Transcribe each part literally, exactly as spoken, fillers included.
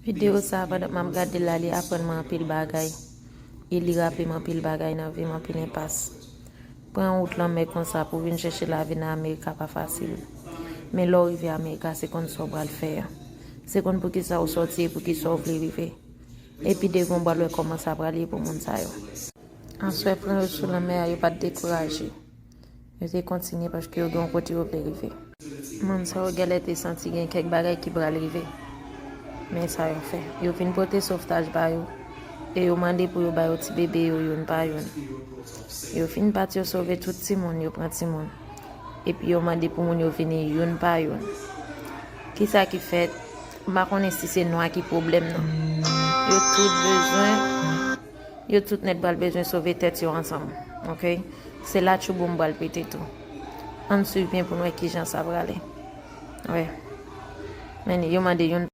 Videyo sa a, pandan m ap gade l la, li aprann mwen anpil bagay. E li raple m anpil bagay nan vi m, anpil enpas. Pran wout lanmè konsa pou vin chèche lavi nan Amerika pa fasil. Men lè w rive Amerika, se konn sa w pral fè a. Se konn poukisa w sòti e poukisa w vle rive. Epi devan w pral wè kòman sa pral ye pou moun sa yo. Aswè, pran yo sou lanmè a, yo pa t dekouraje. Yo te kontinye paske yo gen yon kote yo vle rive. Moun sa yo genlè te santi gen kèk bagay ki pral rive. Men sa yo fè. Yo vin pote sovtaj ba yo. E yo mande pou yo ba yo ti bebe yo youn pa youn. Yo fin pati, yo sove tout timoun, yo pran timoun. Epi yo mande pou moun yo vini youn pa youn. Kisa ki fèt? M pa konnen si se nwa ki pwoblèm nan. Yo tout bezwen, yo tout nèt pral bezwen sove tèt yo ansanm. Oke? Se la tchouboum pral pete tou. Ann swiv byen pou n wè kijan sa prale. Wi. Men yo mande youn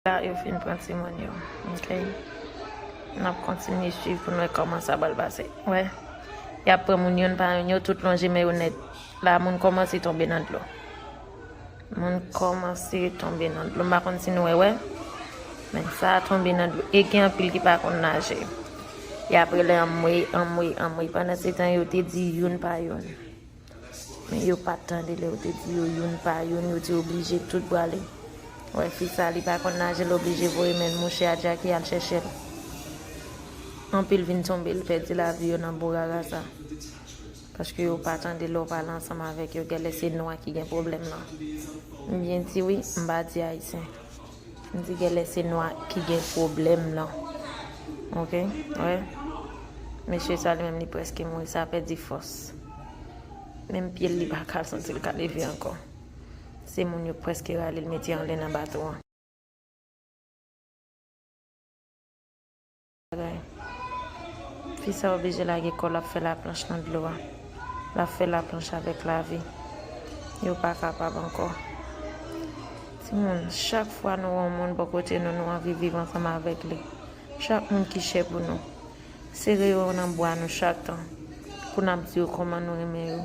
la, yo fin pran timoun yo. Oke? N ap kontinye swiv pou n wè kòman sa pral pase. Wè. Y ap pran moun youn pa youn, yo tout lonje men yo nèt. La, moun kòmanse tonbe nan dlo. Moun kòmanse tonbe nan dlo. M pa konn si nou wè, wè. Men sa a tonbe nan dlo. E gen anpil ki pa konn naje. Y ap rele anmwe, anmwe, anmwe. Pandan se tan, yo te di youn pa youn. Men yo pa t tande lè yo te di yo youn pa youn, yo te oblije tout prale. Wè, fi sa, li pa konn naje, l oblije voye men l, mouche a djake al chèche l. Anpil vin tonbe, l pèdi lavi yo nan bourara sa. Paske yo pa tande lè w pale ansanm avèk yo, genlè se nwa ki gen pwoblèm nan. M byen di wi, m pa di ayisyen. M di genlè se nwa ki gen pwoblèm nan. Oke? Wi. Mesye sa li menm li prèske mouri, sa pèdi fòs. Menm pye l li pa ka santi l ka leve ankò. Se moun yo prèske rale l mete anlè nan bato an. Bagay. Fi sa oblije lage kò l ap fè laplanch nan dlo a. L ap fè laplanch avèk lavi. Yo pa kapab ankò. Timoun, chak fwa nou wè yon moun bò kote nou, nou anvi viv ansanm avèk li. Chak moun ki chè pou nou. Sere yo nan bra nou chak tan. Pou n ap di yo kòman nou renmen yo.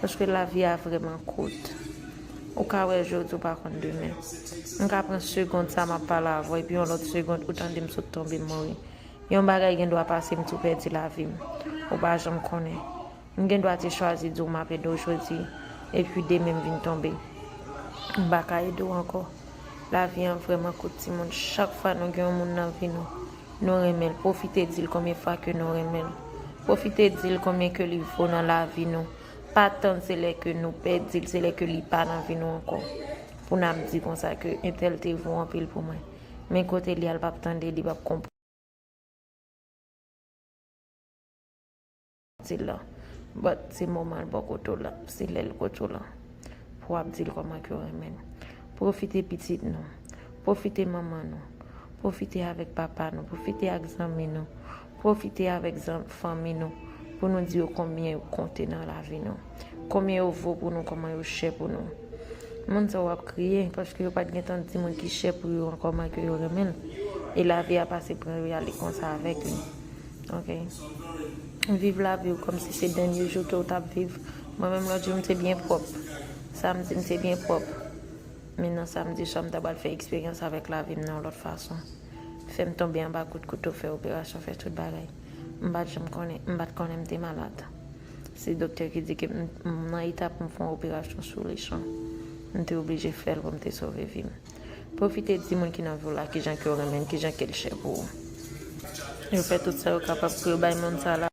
Paske lavi a vrèman kout. Ou ka wè jodi, ou pa konn demen. M ka pran segond sa m ap pale avè w, epi yon lòt segond, ou tande m sot tonbe, m mouri. Yon bagay gen dwa pase, m tou pèdi lavi m. Ou pa janm konnen. M gen dwa te chwazi di w m ap ede w jodi, epi demen m vin tonbe. M pa ka ede w ankò. Lavi an vrèman kout, timoun. Chak fwa nou gen yon moun nan vi nou, nou renmen l, pwofite di l konbyen fwa ke nou renmen l. Pwofite di l konbyen ke li vo nan lavi nou. Pa tann se lè ke nou pèdi l, se lè ke li pa nan vi nou ankò, pou n ap di konsa ke entèl te vo anpil pou mwen. Men kote li al, p ap tande, li p ap konprann. Di l la. But se moman l bò kote w la, se lè l kote w la, pou w ap di l kòman ke w renmen l. Pwofite pitit nou. Pwofite manman nou. Pwofite avèk papa nou. Pwofite ak zanmi nou. Pwofite avèk zan-, fanmi nou. Pou nou di yo konbyen yo konte nan lavi nou. Konbyen yo vo pou nou, kòman yo chè pou nou. Moun sa yo ap kriye, paske yo pa t gentan di moun ki chè pou yo an kòman ke yo renmen l. E lavi a pase pran yo, y ale konsa avèk li. Oke. Viv lavi w kòmsi se dènye jou ke w t ap viv. Mwen menm lòt jou, m te byen pwòp. Samdi, m te byen pwòp. Men nan samdi swa, m ta pral fè eksperyans avèk lavi m nan yon lòt fason. Fè m tonbe anba kout kouto, fè operasyon, fè tout bagay. M pa t janm konnen, m pa t konnen m te malad. Se doktè ki di ke m, m nan eta pou m fè yon operasyon sou lechan. M te oblije fè l pou m te sove vi m. Pwofite di moun ki nan vi w la kijan ke w renmen l, kijan ke l chè pou ou. Yo fè tout sa yo kapab pou yo bay moun sa la